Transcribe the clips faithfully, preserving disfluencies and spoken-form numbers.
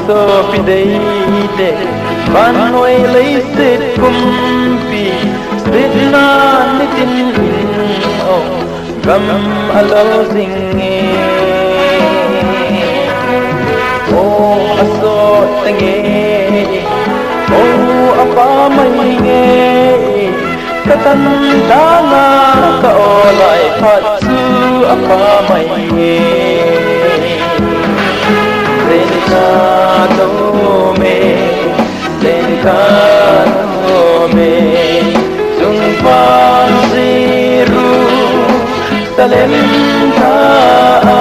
Sopi deidei, vannoi leiset pumpi, sitna nitin in o, gam alo jing e. O asot tange, o apa mai nge, katan dana ka olai phat chu apa mai nge. Len ka to me, len ka to me, sung pan si ru, Salem ta a,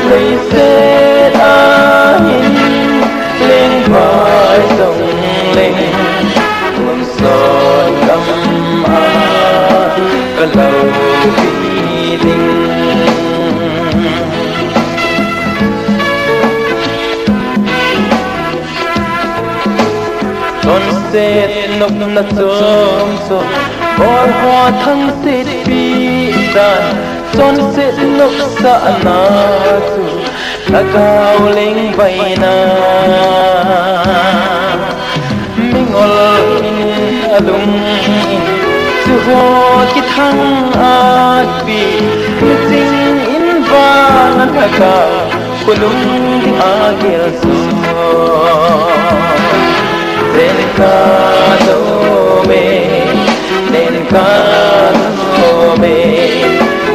leiset a hin, leng vai song leng, mun sot gam a, ka lo pi ding. Chonset nopna chom chom, bol ho thangset pi dan, chonset nopsahna chu, lhagao leng vaina. Mingol in alung in, chu ho kithang at pi, miching in vang lhagao, khulum ding a gel chu. Len ka to me, len ka to me,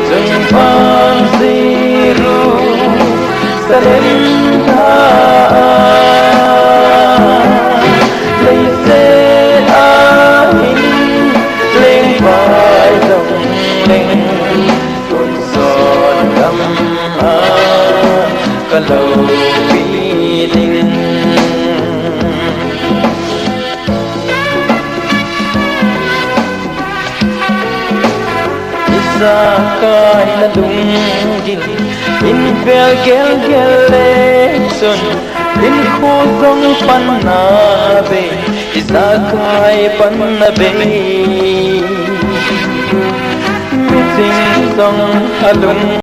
sung pan si ru, Salem ta a, leiset a hin, leng vai song leng, mun sot gam a, ka lo pi ding. Ijakai na lunggil, in vel gel gel le chun, in kho jong pan na be, ijakai pan na be. Miching jong alung